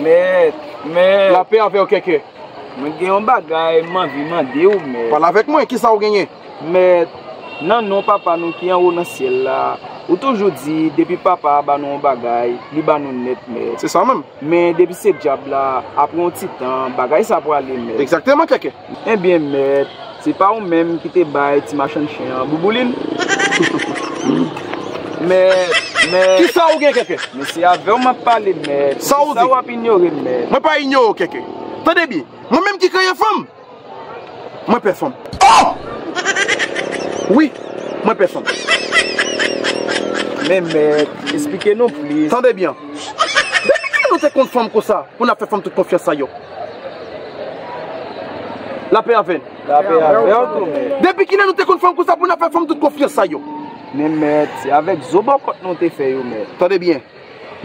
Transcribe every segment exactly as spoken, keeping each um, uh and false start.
Mèt, mèt. Lapè avè w, Kèkè. Mwen gen yon bagay m anvi mande w, mèt. Pale avèk mwen, kisa w genyen? Mèt, nan non Papa nou ki anwo nan syèl la, ou toujou di, depi Papa a ba nou yon bagay, li ba nou nèt, mèt. Se sa menm. Men depi se dyab la, apre yon ti tan, bagay sa prale, mèt. Egzakteman, Kèkè. Ebyen, mèt, se pa ou menm ki te bay ti machann chen an Bouboulin? Mèt, mèt. Kisa ou gen, Kèkè? Men se avè w m ap pale, mèt. Sa ou di? Sa w ap inyore, mèt? Mwen pa inyore w, Kèkè. Tande byen, mwen menm ki kreye fanm, mwen pè fanm. Oh! Wi, mwen pè fanm. Men mèt, esplike nou plis. Tande byen. Depi kilè nou te konn fanm konsa pou n ap fè fanm tout konfyans sa yo? Lapè avè n. Lapè avè w tou, mèt. Depi kilè nou te konn fanm konsa pou n ap fè fanm tout konfyans sa yo? Men mèt, se avèk zo bòkòt nou te fè yo, mèt. Tande byen.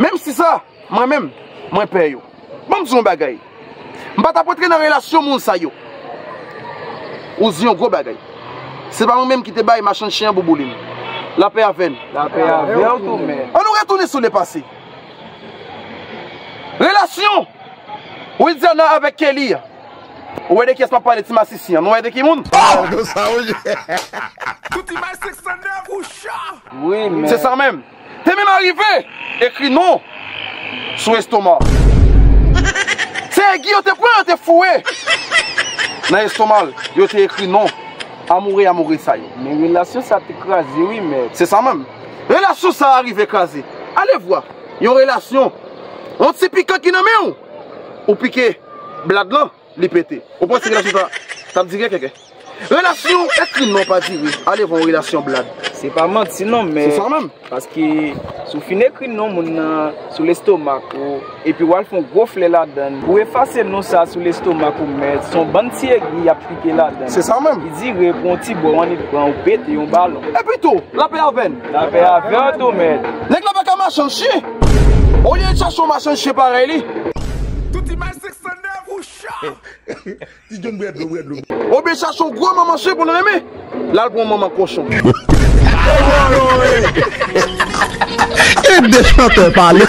Menm si sa, mwen menm, mwen pè yo. Ban m di w yon bagay. M pa t ap rantre nan relasyon moun sa yo. Ou di yon gwo bagay. Se pa mwen menm ki te bay machann chen an Bouboulin. Lapè avè n. Lapè avè w tou, mèt. Ann nou retounen sou lepase. Relasyon Wildiana avèk Kelly a. Ou wè de kiyès m ap pale, ti masisi an? Nou wè de ki moun? Ah! Tout imaj sèk san nèf ou chan. Wi, men. Se sa menm. Te menm arive ekri non sou estoma. Se egi yo te pran, yo te foure nan estoma l. Yo te ekri non amoure, amoure sa yo. Men relasyon sa te kraze, wi, mèt. Se sa menm. Relasyon sa a rive kraze. Ale vwa. Yon relasyon. Yon ti pikan ki nan men w. Ou pike blad lan, li pete. Ou panse relasyon sa t ap dire, Kèkè? Relasyon ekri non pa dire. Ale vwa yon relasyon blad. Se pa manti non, men. Se sa menm. Paske si w fin ekri non moun nan sou lestomak ou, epi w al fè yon gwo flè ladan l, pou efase non sa sou lestomak ou, mèt, se yon bann ti egi y ap pike ladan l. Se sa menm. Li dire pou yon ti bò w annik pran, ou pete yon balon. Epi tou, lapè avè n. Lapè avè w tou, mèt. Nèg la pa ka machann chen. Olye l chache yon machann chen parèy li. Tout imaj sèk san nèf ou chan. Ti John bwè dlo, bwè dlo. Oubyen chache yon gwo manman chen pou l renmen. L al pran yon manman kochon. E de chantè pale.